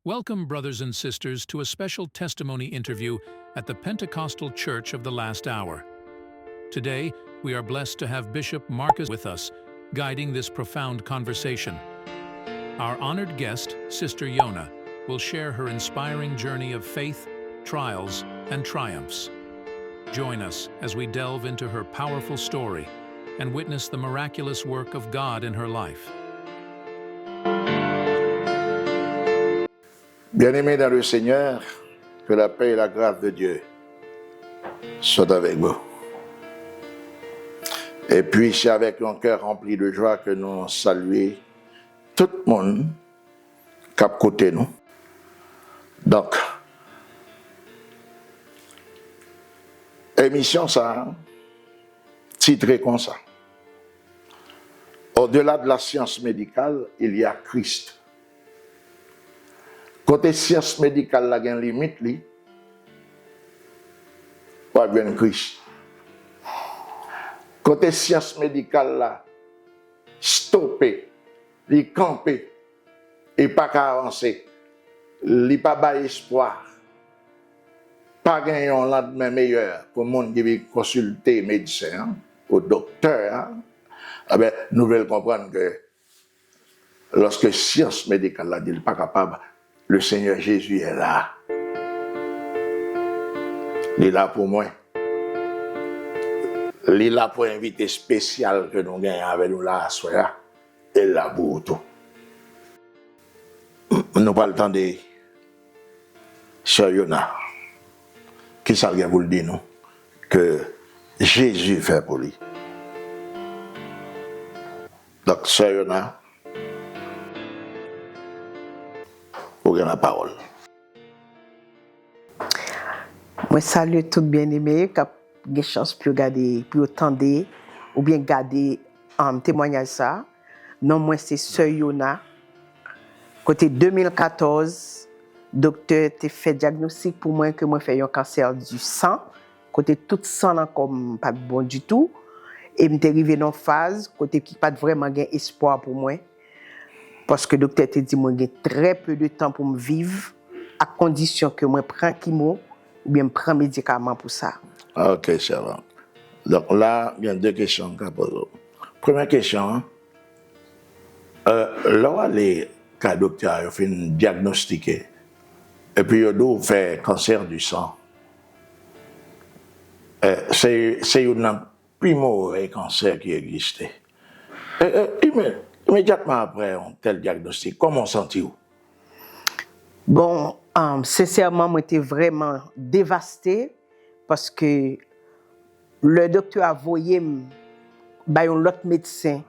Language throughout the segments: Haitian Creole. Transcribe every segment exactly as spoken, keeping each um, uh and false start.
Welcome, brothers and sisters, to a special testimony interview at the Pentecostal Church of the Last Hour. Today, we are blessed to have Bishop Marcus with us, guiding this profound conversation. Our honored guest, Sister Yona, will share her inspiring journey of faith, trials, and triumphs. Join us as we delve into her powerful story and witness the miraculous work of God in her life. Bien-aimés dans le Seigneur, que la paix et la grâce de Dieu soient avec vous. Et puis, c'est avec un cœur rempli de joie que nous saluons tout le monde qui a écouté nous. Donc, émission ça, titré comme ça. Au-delà de la science médicale, il y a Christ. Kote syans medikal la gen limit li, w ap jwenn Kris. Kote syans medikal la stope, li kanpe, li pa ka avanse, li pa bay espwa, pa gen yon landmen meyè pou moun ki vin konsilte medsen an, pou doktè a, enben, nou vle l konprann ke lòske syans medikal la di l pa kapab, le Seigneur Jésus est là. Li la pou mwen. Li la pou envite espesyal ke nou genyen avè nou la aswè a. E l la pou ou tou. Nou pral tande Sè Yona. Kisa l gen pou l di nou ke Jezi fè pou li? Donk, Sè Yona, ou gen lapawòl. Mwen salye tout byeneme k ap gen chans pou yo gade, pou yo tande oubyen gade um, temwanyaj sa a. Non mwen se Sè Yona. Kote de mil katòz, doktè te fè dyagnostik pou mwen ke mwen fè yon kansè di san. Kote tout san nan kò m pa t bon ditou. E m te rive nan yon faz kote ki pa t vrèman gen espwa pou mwen. Paske doktè te di mwen gen trè pe de tan pou m viv, ak kondisyon ke mwen pran kimo oubyen m pran medikaman pou sa. Ok, sèvant. Donk la, gen de kesyon m ka poze w. Premye kesyon an, lè w ale kay doktè a, yo fin dyagnostike, epi yo di w fè kansè di san, se youn nan pi move kansè ki egziste. Imedyatman apre yon tèl dyagnostik, kòman w santi w? Bon, sensèman, mwen te vrèman devaste paske lè doktè a voye m bay yon lòt medsen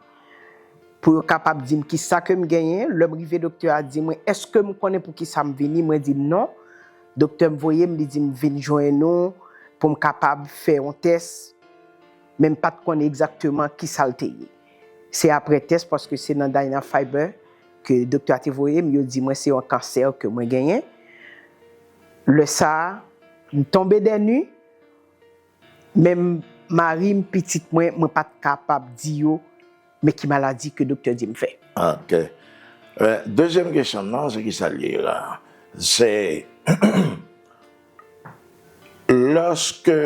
pou yo kapab di m kisa ke m genyen, lè m rive doktè a di mwen èske m konnen poukisa m vini, mwen di l non. Doktè m voye m, li di m vin jwenn ou pou m kapab fè yon tès, men m pa t konnen egzakteman kisa l te ye. Se apre tès, paske se nan Dynafiber ke doktè a te voye m, yo di mwen se yon kansè ke mwen genyen. Lè sa a, m tonbe dènwi, menm mari m, pitit mwen, mwen pa t kapab di yo men ki maladi ke doktè di m fè. Ok. Dezyèm kesyon m nan, se kisa l ye la? Se lòske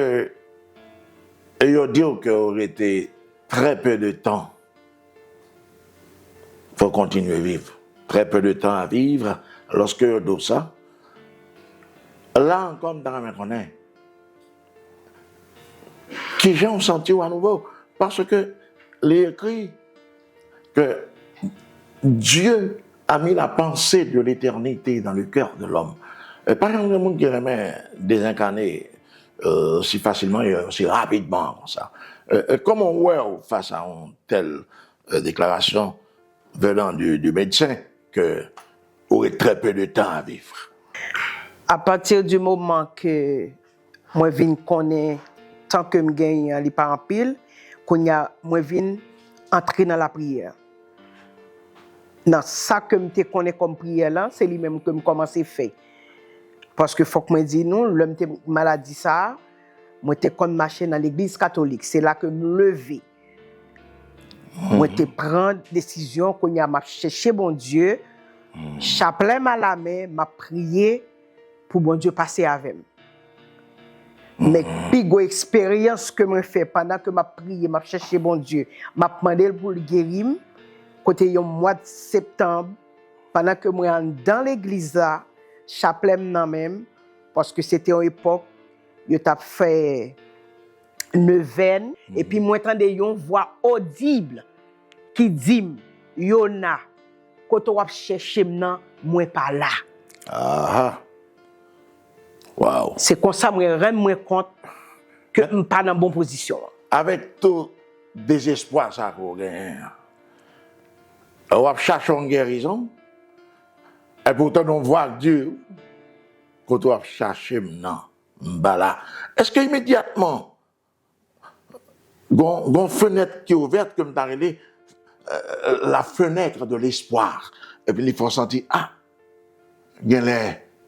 yo di w ke w rete trè pe de tan pou w kontinye viv, trè pe de tan a viv, lòske yo di w sa, la ankò m ta renmen konnen kijan w santi w anouvo, paske li ekri ke Dieu a mis la pensée de l'éternité dans le cœur de l'homme. Pa janm gen moun ki renmen dezenkane osi fasilman e osi rapidman konsa. Kòman w wè w fas a yon tèl deklarasyon venant du, du médecin que aurait très peu de temps à vivre. Apati di moman ke mwen vin konnen tan ke m genyen an li pa anpil, kounye a mwen vin antre nan lapriyè. Nan sa ke m te konnen kòm priyè lan, se li menm ke m kòmanse fè. Paske fòk mwen di nou, lè m te maladi sa a, mwen te konn mache nan legliz katolik. Se la ke m leve. Mwen te pran desizyon kounye a m ap chèche Bondye Chaplè m alamen, m ap priye pou Bondye pase avè m. Men pi gwo eksperyans ke mwen fè pandan ke m ap priye, m ap chèche Bondye, m ap mande l pou l geri m, kote yon mwa septanm, pandan ke mwen anndan legliz la, chaplè m nan men m, paske se te yon epòk yo t ap fè nevèn, epi mwen tande yon vwa odib ki di m, Yona, kote w ap chèche m nan, mwen pa la. Aha. Wow. Se konsa mwen rann mwen kont ke m pa nan bon pozisyon an. Avèk tout dezespwa sa ke w genyen an, w ap chache yon gerizon, e poutan yon vwa k di w, kote w ap chache m nan, m pa la. Èske imedyatman, gon, gon fenèt ki ouvèt ke m ta rele euh, la fenêtre de l'espoir. Epi li fè w santi, ah, genlè,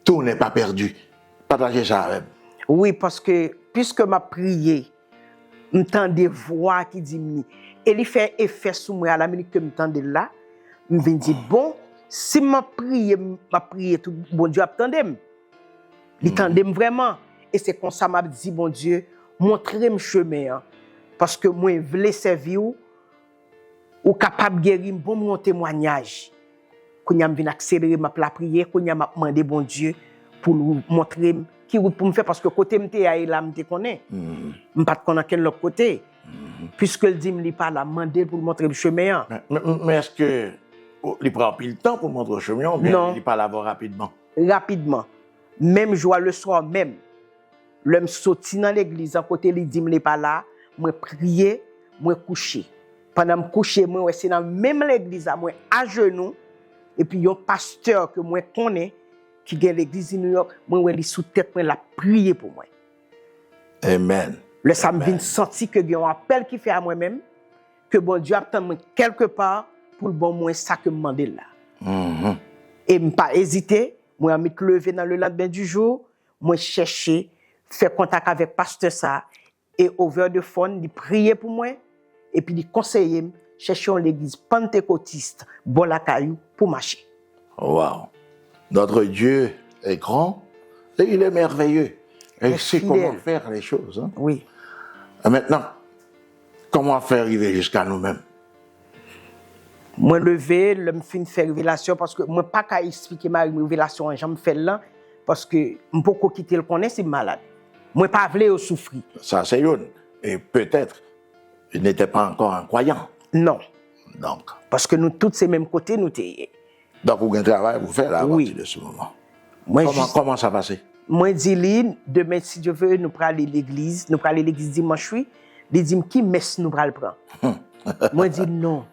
tout n'est pas perdu. Pataje sa avè m. Wi, paske, piske m ap priye, m tande vwa ki di m li. E li fè efè sou mwen a la minit ke m tande l la. M vin di, bon, si m ap priye, m ap priye tou, Bondye ap tande m. Li tande m vrèman. E se konsa m ap di Bondye, montre m chemen an. Paske mwen vle sèvi w, ou kapab geri m, bon m yon temwanyaj. Kounye a m vin akselere, m ap lapriyè, kounye a m ap mande Bondye pou l montre m ki wout pou m fè, paske kote m te a e la m te konnen. M pa t konn ankenn lòt kote. Piske l di m li pa la, m mande l pou l montre m chemen an. Men, men, men èske li pran anpil tan pou montre w chemen an, oubyen li pale avè w rapidman? Rapidman. Menm jou a, leswa menm, lè m soti nan legliz an, kote li di m li pa la, mwen priye, mwen kouche. Pandan m kouche, mwen wè se nan menm legliz la, mwen ajenou, epi yon pastè ke mwen konnen, ki gen legliz li New York, mwen wè li sou tèt mwen, l ap priye pou mwen. Amen. Lè sa m vin santi ke gen yon apèl ki fè a mwen menm, ke Bondye ap tann mwen kèlkepa pou l ban mwen sa ke m mande l la. E m pa ezite, mwen annik leve nan le lendemain du jour, mwen chèche fè kontak avèk pastè sa, e over the phone, li priye pou mwen, epi li konseye m chèche yon legliz pantekotis bò lakay ou pou mache. Wow. Notre Dieu est grand et il est merveilleux. Et il sait comment faire les choses. Hein? Oui. Et maintenant, comment faire arriver jusqu'à nous-mêmes? Mwen leve, lè m fin fè revelasyon, paske mwen pa ka eksplike mari m revelasyon an jan m fè l lan, paske m poko kite l konnen si m malad. Mwen pa vle yo soufri. Ça, c'est une. Et peut-être, il n'était pas encore un croyant. Non. Donc. Paske nou tout se menm kote nou te ye. Donc, ou gen travay pou fè la, à partir de ce moment. Mwen Comment, jis, comment ça passé? Mwen di li, demen, si Dye vle, nou prale legliz. Nou prale legliz dimanch, wi. Li di m, ki mès nou pral pran? Mwen di, non,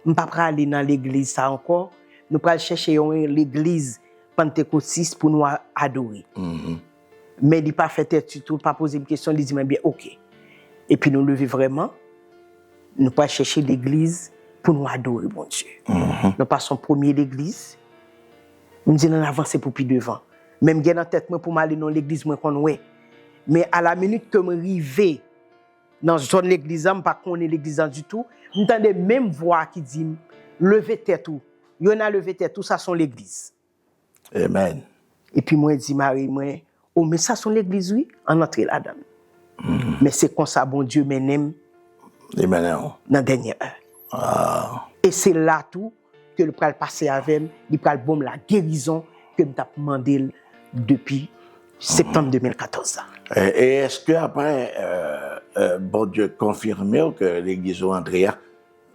m pa prale nan legliz sa ankò. Nou pral chèche yon legliz pantekotis pou nou a- adore. Men li pa fè tèt ditou, pa poze m kesyon, li di m, ebyen, oke. Epi nou leve vrèman, nou pral chèche legliz pou nou adore Bondye. Nou pase yon premye legliz, m di l ann avanse pou pi devan. Men m gen nan tèt mwen pou m ale nan yon legliz mwen konn wè. Men a la minit ke mwen rive nan zòn legliz la, m pa konnen legliz la ditou, m tande menm vwa ki di m, leve tèt ou. Yona, leve tèt ou, sa se yon legliz. Amen. Epi mwen di mari mwen, o, men sa se yon legliz wi, ann antre ladan l. Men se konsa Bondye mennen m Li mennen w. Nan dènye è. E se la tou ke li pral pase avè m, li pral ban m lagerizon ke m t ap mande l depi septanm de mil katòz la. E, e èske apre, euh, euh, Bondye konfime w ke legliz ou antre a,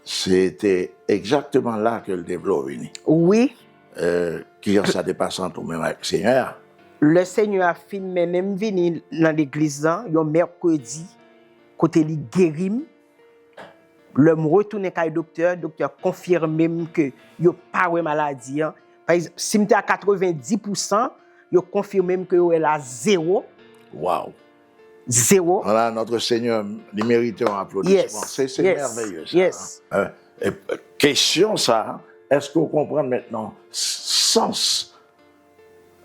se te egzakteman la ke l te vle w vini? Wi. Euh, kijan sa te pase ant ou menm avèk Senyè a? Lè Senyè a fin mennen m vini nan legliz lan, yon mèkredi, kote li geri m, lè m retounen kay doktè, doktè konfime m ke yo pa wè maladi an. Pa egzanp, si m te a katrevenndis pousan, yo konfime m ke yo wè l a zewo. Wow. Zewo. Voilà, notre Seigneur, li merite yon aplodisman. Yes, Se, se yes, mèveye sa. Yes. Hein? E, kesyon sa, èske w konprann mentnan sans,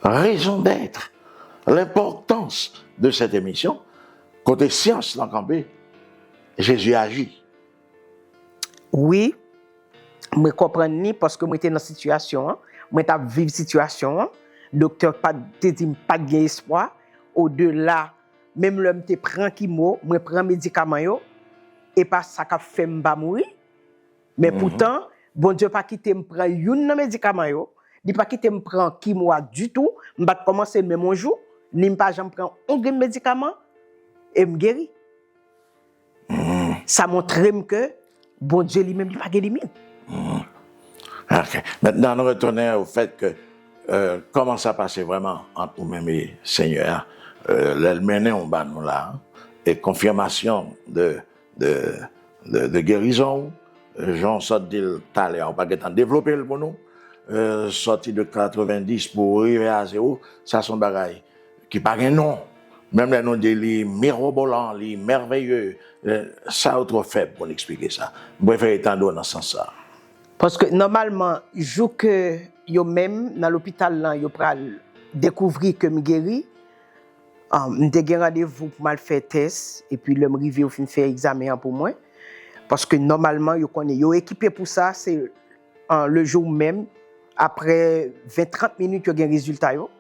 raison d'être, l'importance de cette émission? Kote syans lan kanpe, Jezi aji. Wi, mwen konprann li paske mwen te nan sitiyasyon an. mwen t ap viv sitiyasyon an. Doktè pa, te di m pa t gen espwa. Odela, menm lè m te pran kimo, mwen pran medikaman yo, e pa sa k ap fè m pa mouri. Men poutan, Bondye pa kite m pran youn nan medikaman yo, li pa kite m pran kimo a ditou, m pa t kòmanse l menm yon jou, ni m pa janm pran yon grenn medikaman, e m geri. Sa montre m ke Bondye li menm, li pa gen limit. Ok. Maintenant, nous retournons au fait que euh, comment ça passait vraiment entre ou menm e Senyè a, euh, lè l mennen w ba nou la, e konfimasyon de, de, de, de gerizon w, jan w sot di l talè a, ou pa gentan devlope l pou nou, euh, sòti de katrevenndis pou rive a zewo, sa se yon bagay ki pa gen non. Menm lè nou di li mirobolan, li mèveye, sa yo twò fèb pou n eksplike sa. M prefere tande w nan sans sa. Paske nòmalman, jou ke yo menm nan lopital lan, yo pral dekouvri ke m geri, m te gen randevou pou m al fè tès, epi lè m rive, yo fin fè egzamen an pou mwen. Paske nòmalman, yo konnen, yo ekipe pou sa, se le jou menm, apre ven, trant minit, yo gen rezilta yo.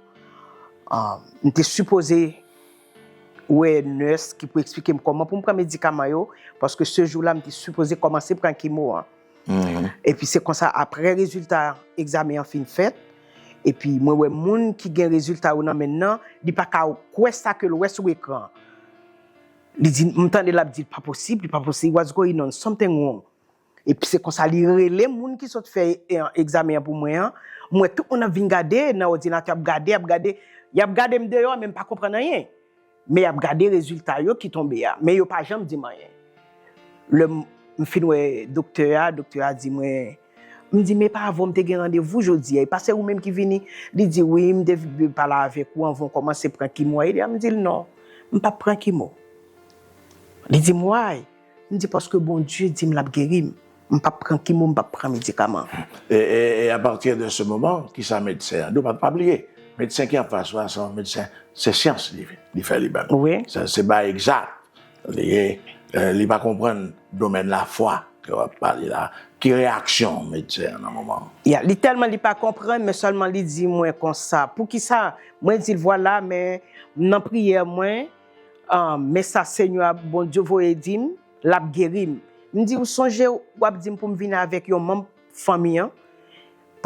M te sipoze wè nès ki pou eksplike m kòman pou m pran medikaman yo, paske se jou la, m te sipoze kòmanse pran kimo an. Epi se konsa, apre rezilta egzamen an fin fèt, epi mwen wè moun ki gen rezilta yo nan men l nan, li pa ka kwè sa ke l wè sou ekran. Li di, m tande l ap di, pa posib, li pa posib, what's going on, something wrong. Epi se konsa li rele moun ki sot fè egzamen an pou mwen an. M wè tout moun ap vin gade nan òdinatè, ap gade, ap gade. Y ap gade m deyò, men m pa konprann anyen. Men y ap gade rezilta yo ki tonbe a. Men yo pa janm di m anyen. Lè m fin wè doktè a, doktè a di mwen, m di, men pa avè w m te gen randevou jodi a, e pa se ou menm ki vini? Li di, wi, m te vle pale avèk ou anvan w kòmanse pran kimo a. M di l, non, m p ap pran kimo. Li di m, why? M di, paske Bondye di m l ap geri m. M p ap pran kimo, m p ap pran medikaman. E, e, e à partir de ce moment, kisa medsen an di w? Pa, pa bliye, medsen ki anfas ou a, se yon medsen, se syans li, li fè li menm. Wi. Se, se bagay egzak li ye. Li pa konprann domèn lafwa ke w ap pale la. Ki reyaksyon medsen an nan moman an? Ya, li tèlman li pa konprann, men sèlman li di mwen konsa. Poukisa? Mwen di l, vwala, men nan priyè mwen, men sa Senyè a, Bondye voye di m, l ap geri m. M di, ou sonje w ap di m pou m vin avèk yon manm fanmi an?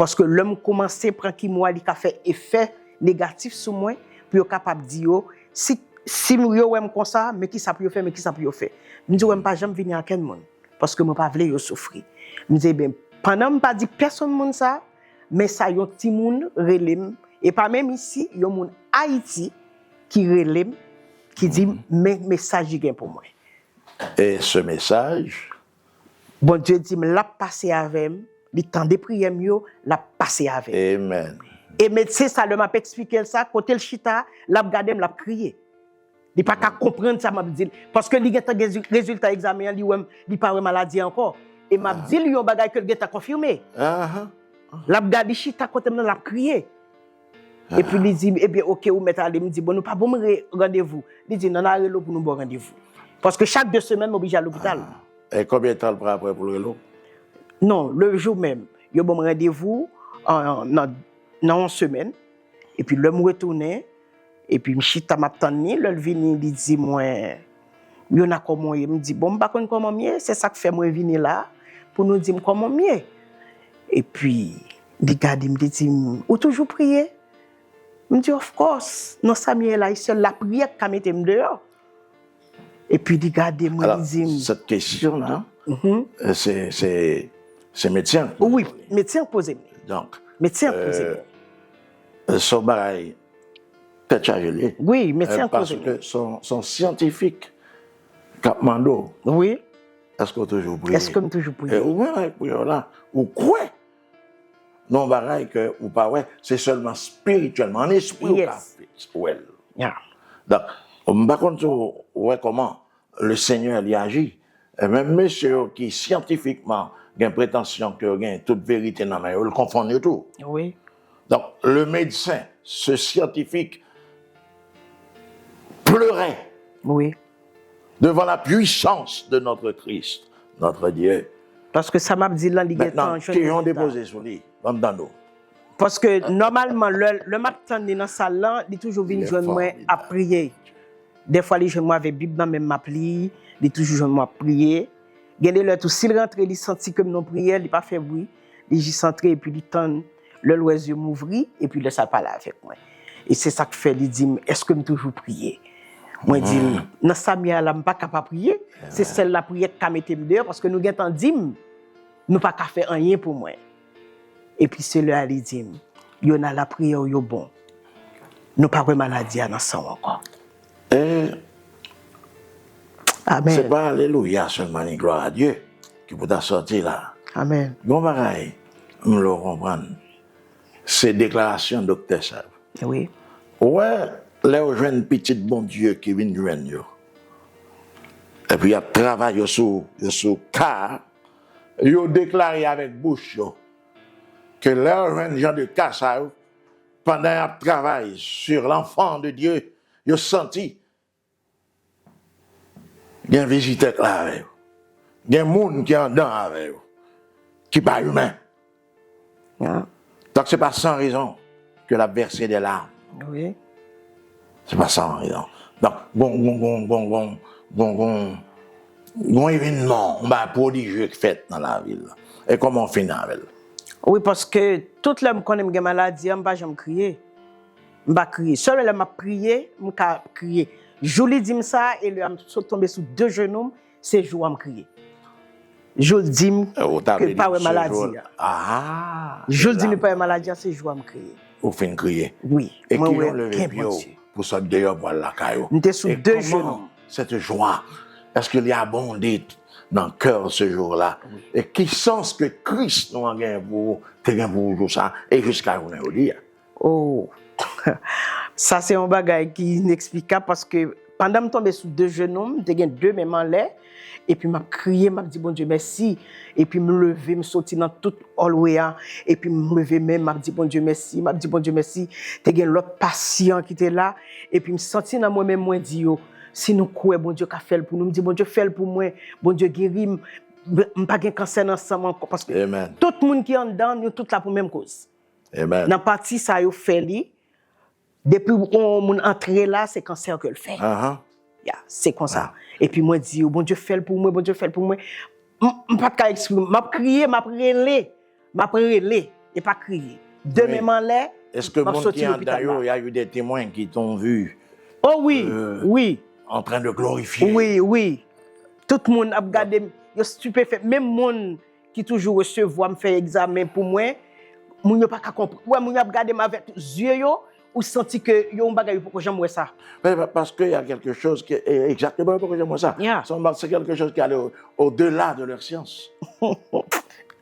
Paske lè m kòmanse pran kimo a, li ka fè efè negatif sou mwen, pou yo kapab di yo, si, si yo wè m konsa, men kisa pou yo fè, men kisa pou yo fè. M di, wè, m pa janm vini ak kenn moun, paske mwen pa vle yo soufri. M di, ebyen, pandan m pa di pèsonn moun sa, men sa yon timoun rele m, e pa menm isi, yon moun Ayiti ki rele m, ki di m, men mesaj li gen pou mwen. Et ce message, Bondye di m l ap pase avè m, li tande priyè m yo, l ap pase avè m. Amen. E medsen sa, lè m ap eksplike l sa, kote l chita, l ap gade m, l ap kriye. Li pa ka konprann sa m ap di l. Paske li gentan gen rezilta egzamen an, li wè m, li pa wè maladi a ankò. E m ap di l yon bagay ke l gentan konfime. L ap gade, li chita kote m nan, l ap kriye. Epi li di, ebyen, oke, ou mèt ale. M di, bon, nou pa ban m randevou. Li di, non, n a rele w pou nou ba w randevou. Paske chak de semèn, m oblije al lopital. E konbyen tan l pran apre pou l rele w? Non, le jou menm, yo ban m randevou nan, nan yon semèn. Epi lè m retounen, epi m chita, m ap tann li, lè l vini, li di mwen, Yona, kòman w ye? M di, bon, m pa konn kòman m ye, se sa k fè mwen vini la, pou nou di m kòman m ye. Epi, li gade m, li di m, ou toujou priye? M di, of course, nan sa m ye la, e sèl lapriyè k ka mete m deyò. Epi li gade mwen, li di m. Cette question-là, se medsen an ki poze w li. Wi, medsen an ki poze m li. Donk, medsen an ki poze m li. Se yon bagay tèt chaje li ye. Wi, medsen an ki poze m li. Paske se yon syantifik k ap mande w, wi, èske w toujou priye? Èske m toujou priye? E ou menm avèk priyè w la, ou kwè nan yon bagay ke ou pa wè, se sèlman espirityèlman, an espri ou ka wè l. Donk, m pa konn si w wè kòman le Senyè li aji. E menm mesye yo ki syantifikman gen pretansyon ke yo gen tout verite nan men yo, l konfonn yo tou. Donk, le médecin, ce scientifique, pleurait devant la puissance de notre Christ, notre Dieu. Paske sa m ap di la, li gentan jwenn rezilta. Mentnan, kesyon te poze sou li. Ban m tande w. Paske nòmalman, lè, lè m ap tann li nan sal lan, li toujou vin jwenn mwen ap priye. Dèfwa, li jwenn mwen avèk Bib nan men m, m ap li, li toujou jwenn mwen ap priye. Gen de lè tou, si l rantre, li santi ke m nan priyè, li pa fè bri, li jis antre epi li tann lè l wè zye m ouvri, epi lè sa l pale avèk mwen. E se sa k fè li di m, èske m toujou priye? Mwen di l, nan sa m ye a la, m pa ka pa priye. Se sèl lapriyè k ka mete m deyò, paske nou gentan di m, nou pa ka fè anyen pou mwen. Epi se lè a li di m, Yona, lapriyè w yo bon. Nou pa wè maladi a nan san w ankò. E se pa alelouya sèlman ni glwa a Dye ki pou ta sòti la. Amen. Gon bagay m vle w konprann. Se deklarasyon doktè sa yo. Wi. Ou wè, lè yo jwenn pitit Bondye ki vin jwenn yo, epi y ap travay yo sou, yo sou ka, yo deklare avèk bouch yo ke lè yo jwenn jan de ka sa yo, pandan y ap travay sur l'enfant de Dieu, yo santi gen vizitè k la avè yo. Gen moun ki andan avè yo, ki pa imen. Donk, se pa san rezon ke l ap vèse de larm. Wi. Se pa san rezon. Donk, gon, gon, gon, gon, gon, gon, gon, gon evènman, yon bagay pwodijye k fèt nan lavi l. E kòman w fini avè l? Wi, paske tout lè m konnen m gen maladi a, m pa janm kriye. M pa kriye. Sèl lè m ap priye, m ka kriye. Jou li di m sa, e lè a m sot tonbe sou de jenou m, se jou a m kriye. Jou l di m ke l pa wè maladi a. Jou l di m li pa wè maladi a, se jou a m kriye. Ou fin kriye. Wi. E kilè w leve pye w pou sot deyò pou al lakay ou? M te sou de jenou m. Cette joie, est-ce qu'il y a abondé dans cœur ce jour-là? E ki sans ke Kris nou an gen pou ou, te gen pou ou jou sa, e jiska jounen jodi a? Oh, sa se yon bagay ki ineksplikab, paske pandan m tonbe sou de jenou m, m te gen de men m anlè, epi m ap kriye, m ap di Bondye mèsi, epi m leve, m soti nan tout hallway a, epi m leve men m, m ap di Bondye mèsi, m ap di Bondye mèsi. Te gen lòt pasyan ki te la, epi m santi nan mwen menm, mwen di yo, si nou kwè Bondye ka fè l pou nou, m di Bondye fè l pou mwen, Bondye geri m, m pa gen kansè nan san m ankò, paske tout moun ki anndan, nou tout la pou menm koz. Nan pati sa yo fè li, depi yon moun antre la, se kansè ke l fè. Ya, se konsa. Epi mwen di yo, Bondye fè l pou mwen, Bondye fè l pou mwen. M, m pa t ka eksprime. M ap kriye, m ap rele. M ap rele, e pa kriye. De men m anlè, m ap soti lopital la. Est-ce que moun ki anndan yo, y a eu des témoins qui t'ont vu? Oh wi, wi. En train de glorifier. Wi, wi. Tout moun ap gade m, yo estipefè. Menm moun ki toujou resevwa m, fè egzamen pou mwen, moun yo pa ka konprann. Ou wè, moun yo ap gade m avèk zye yo, ou santi ke yo yon bagay yo poko janm wè sa. Paske y a quelque chose qui, exactement, yo poko janm wè sa. Se quelque chose qui allait au, au-delà de leur science.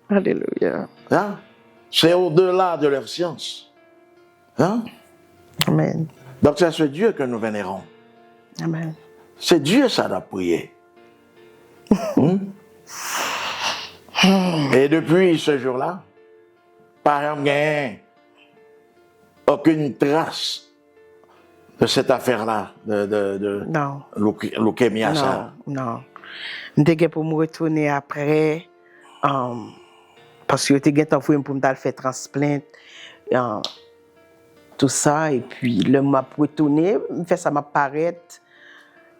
Alelouya. C'est au-delà de leur science. Hein? Amen. Donc c'est ce Dieu que nous vénérons. Amen. Se Dye sa n ap priye. Hmm? E depi se jou la, pa janm genyen okenn tras de cette affaire-là, de, de, de leukemia sa. Non, non. M te gen pou m retounen apre, um, paske yo te gentan voye m pou m t al fè transplant, um, tou sa, epi lè m ap retounen, m fè sa m ap parèt.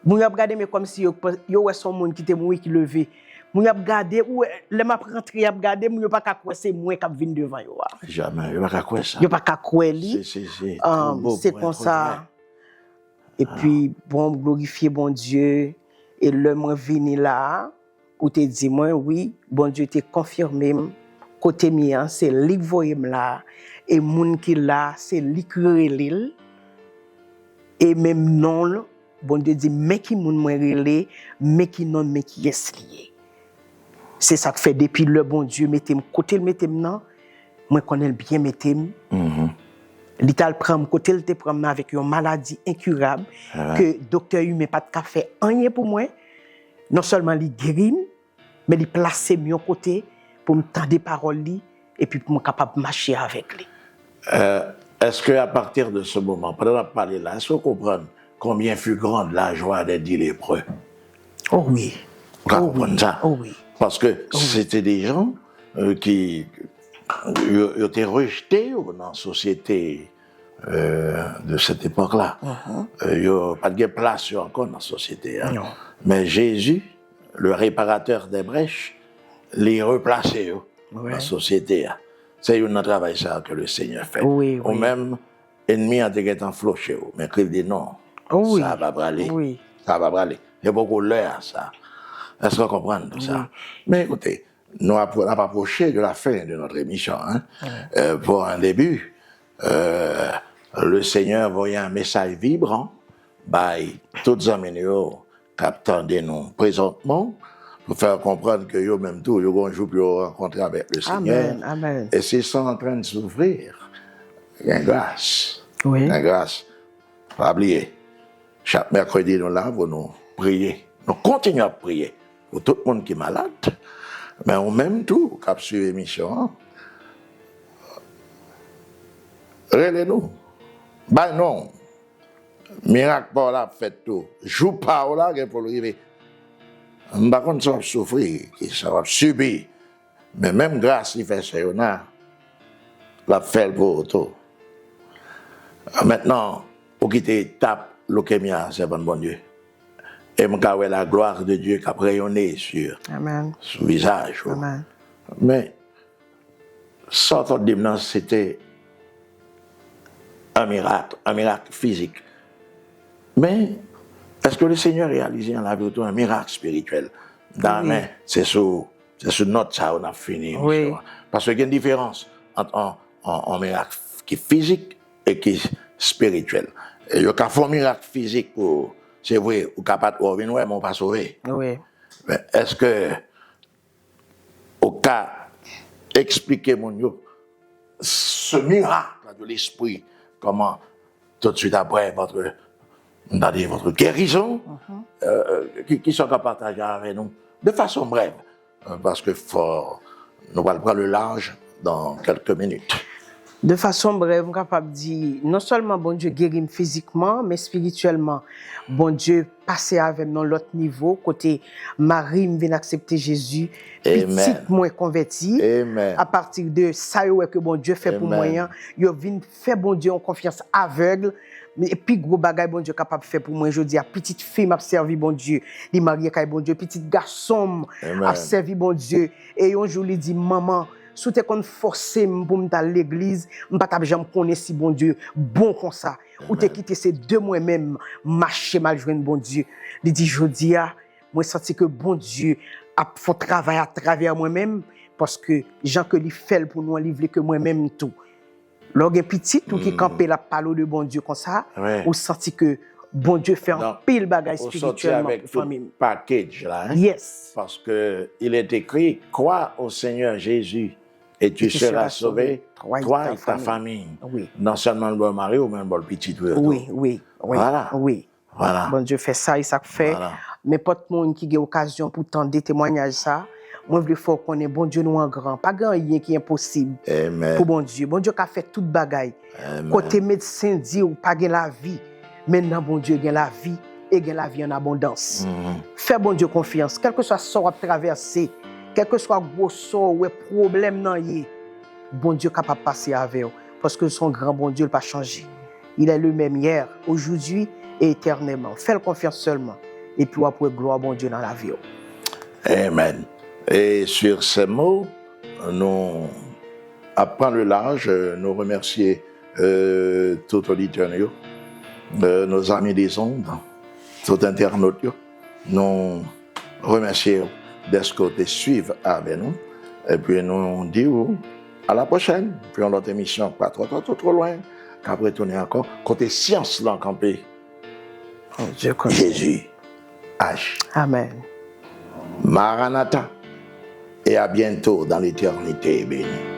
Moun yo ap gade m, e kòmsi yo, yo wè se yon moun ki te mouri ki leve. Moun yo ap gade, ou wè, lè m ap rantre, y ap gade m, yo pa ka kwè se mwen k ap vin devan yo a. Jamè, yo pa ka kwè sa. Yo pa ka kwè li. Se, se, se, um, se konsa. Epi, bon, m glorifye Bondye. E lè mwen vini la a, ou te di mwen, wi, Bondye te konfime m. Kote m ye a, se li k voye m la a. E moun ki la a, se li k rele l. E menm non l, Bondye di, men ki moun mwen rele, men ki non l, men kiyès li ye. Se sa k fè depi lè Bondye mete m kote l mete m nan, mwen konnen l byen mete m. Li t al pran m kote l te pran m nan avèk yon maladi enkirab ke doktè imen pa t ka fè anyen pou mwen. Non sèlman li geri m, men li plase m yon kote pou m tande pawòl li, epi pou m kapab mache avèk li. Est-ce que à partir de ce moment, pandan n ap pale la, est-ce que w konprann combien fut grande la joie des dix lépreux? Oh wi. Ou ka konprann sa? Oh wi. Paske se te de jan ki, yo, yo te rejte yo nan sosyete, euh, de cette époque-là. Euh, yo pa t gen plas yo ankò nan sosyete a. Men Jezi, le réparateur des brèches, li replase yo nan sosyete a. Se youn nan travay sa ke le Senyè fè. Ou menm, enmi an te gentan floche w, men Kris di non, sa pa prale. Sa pa prale. Se poko lè a sa. Èske w konprann tou sa? Men ekoute, nou apro- n ap apwoche de la fin de notre émission, hein. Euh, pour un début, euh, le Seigneur voye un message vibrant bay tout zanmi nou yo k ap tande nou prezantman, pou fè yo konprann ke yo menm tou, yo gon jou pou yo rankontre avèk le Senyè. E si sont en train de souffrir, gen gras. Gen gras. Pa bliye, chak mèkredi nou la pou nou priye. Nou kontinye ap priye pou tout moun ki malad. Men ou menm tou k ap swiv emisyon an, rele nou. Bay non. Mirak pa w la ap fèt tou. Jou pa w la gen pou l rive. M pa konn sa w ap soufri, ki sa w ap sibi. Men menm gras li fè sè Yona, l ap fè l pou ou tou. Mentnan, ou kite etap leukemia, sèvant Bondye. E m ka wè la gloire de Dieu k ap rayonne sou, sou vizaj ou. Men, sa w t ap di m nan, se te un miracle, un miracle physique. Men, èske le Seigneur réalise dans la vie tou un miracle spirituel? Amen. Se sou, se sou nòt sa yo n ap fini emisyon an. Paske gen diferans ant on, on, on mirak ki fizik e ki espirityèl. E yo ka fè yon mirak fizik pou, se vre, ou ka pa t wè, w vin wè, men w pa sove. Men èske ou ka eksplike moun yo ce miracle de l'esprit, comment tout de suite après votre, m ta di votre guérison, euh, ki, ki sa w ka pataje avè nou de fason brèv, euh, paske fò nou pral pran le large dans quelques minutes. De fason brèv, m kapab di, non sèlman Bondye geri m fizikman, men espirityèlman, Bondye pase avè m nan lòt nivo, kote mari m vin aksepte Jezi, pitit mwen konvèti. Apati de sa yo wè ke Bondye fè pou mwen an, yo vin fè Bondye yon konfyans avèg. E pi gwo bagay Bondye kapab fè pou mwen jodi a, pitit fi m ap sèvi Bondye, li marye kay Bondye, pitit gason m ap sèvi Bondye. E yon jou li di, "Manman, si w te konn fòse m pou m t al legliz, m pa t ap janm konnen si Bondye bon konsa. Ou te kite se de mwen menm mache m al jwenn Bondye." Li di, "Jodi a, mwen santi ke Bondye ap fè yon travay atravè mwen menm, paske jan ke li fè l pou nou an, li vle ke mwen menm tou." Lè w gen pitit ou ki kanpe l ap pale w de Bondye konsa, ou santi ke Bondye fè anpil bagay espirityèlman pou fanmi m. Paske il est écrit, crois au Seigneur Jésus et tu seras sauvé, toi et ta famille. Non sèlman l ba w mari w, men l ba w pitit ou yo tou. Wi, wi, wi. Vwala. Bondye fè sa, e sa k fè nenpòt moun ki gen okazyon pou tande temwayaj sa, mwen vle fè w konnen Bondye nou an gran. Pa gen anyen ki enposib pou Bondye. Bondye ka fè tout bagay. Kote medsen di w pa gen lavi, men nan Bondye gen lavi, e gen lavi an abondans. Fè Bondye konfyans, kèlkeswa sa w ap travèse, kèlkeswa gwosè w wè pwoblèm nan ye, Bondye kapab pase avè w, paske l se yon gran Bondye, l pa chanje. Il est le même hier, aujourd'hui et éternellement. Fè l konfyans sèlman, epi w ap wè glwa Bondye nan lavi w. Amen. Et sur ces mots, nou ap pran le large, nou remèsye, euh, tout oditè nou yo, euh, nos amis des ondes, tout entènot yo. Nou remèsye w dèske w te swiv avè nou. Epi nou di w a la pwochèn pou yon lòt emisyon k pa twò, twò, twò, twò lwen, k ap retounen ankò kote syans lan kanpe. Jezi aji. Amen. Maranatha, et à bientôt dans l'éternité bénie.